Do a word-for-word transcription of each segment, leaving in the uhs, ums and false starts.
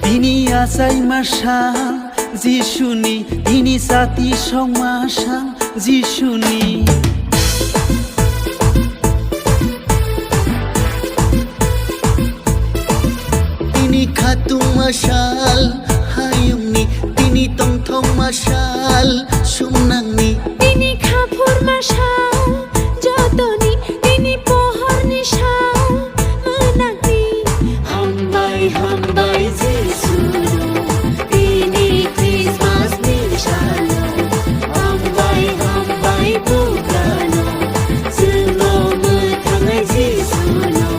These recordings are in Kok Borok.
Tini achai masa Jisuni, tini chati songma sa Jisuni. Tini khatungma sal hayungni, tini tongthokma sal sumnangni. Tini khaphurma sal jotoni, tini pohorni sal mwnakni. Hambai, hambai, Jisu. Tini Christmas ni salo, hambai, hambai, bugrano, chwngno mwthangnai Jisuno.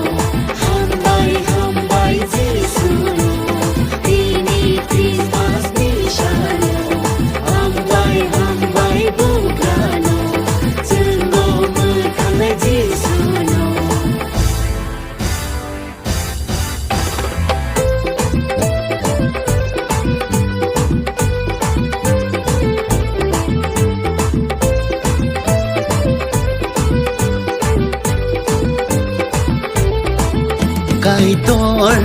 Hambai, hambai, Jisuno. Tini Christmas ni salo, hambai, hambai, bugrano, chwngno mwthangnai Jisuno. Kaitor,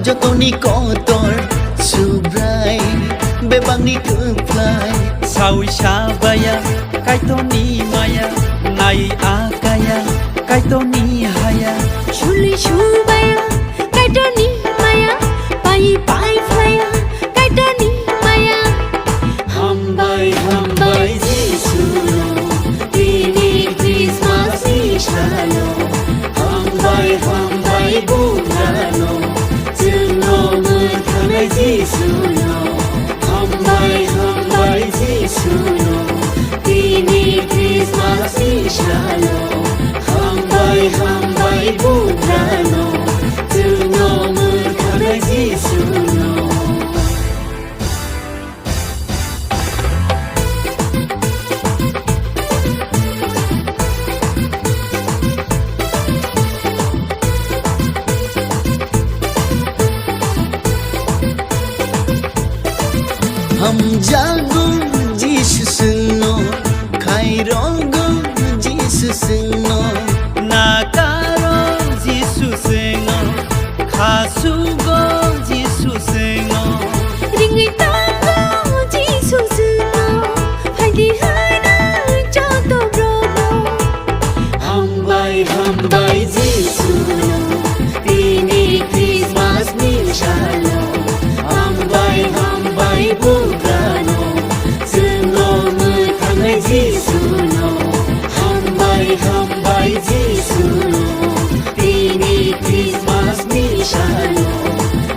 jotoni kotor, Subrai, bebakni kwplai. Saui sabaya, Kaitorni maya, nai akaya, Kaitorni haya. Suli subaya, Kaitorni maya, pai pai phlaya, Kaitorni maya. Hambai, hambai, Jisuno, tini Christmas ni salo. Hambai, hambai, bugrano, chwngno mwthangnai Jisuno. Hambai, hambai, Jisuno. Tini Christmas ni salo. Hambai, hambai, bugrano, chwngno mwthangnai Jisuno. Hamjago Jisu chwngno, khairogo Jisu chwngno, nakaro Jisu chwngno, khasugo Jisu chwngno. Ringwi tongo Jisu chwngno, phaidi hwnwi joto borokno. Hambai, hambai, Jisuno, tini Christmas ni salo. Hambai, hambai, bugrano, chwngno mwthangnai Jisuno. Hambai, hambai, Jisuno, tini Christmas ni salo.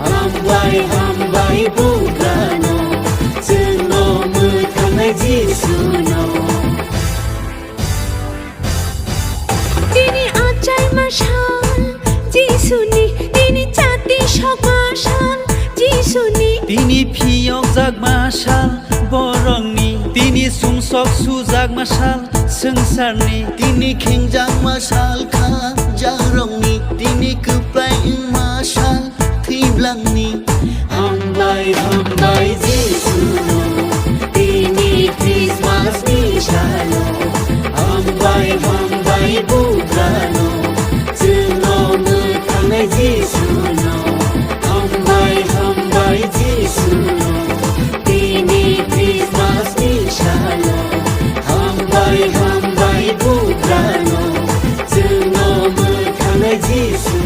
Hambai, hambai, bugrano, chwngno mwthangnai Jisuno. Tini achai masa Jisuni, tini chati sokma sal Jisuni. Tini phiyokjakma sal borokni, tini sumsok sujakma sal swngcharni. Tini khengjakma sal khajakrokni, tini kwplai wngma sal thwiblangni. Hambai, hambai, Jisuno, tini Christmas ni salo. Hambai, hambai, bugrano, chwngno mwthangnai Jisuno. Hambai, hambai, Jisuno, tini Christmas ni salo. Hambai, hambai, bugrano, chwngno mwthangnai Jisu.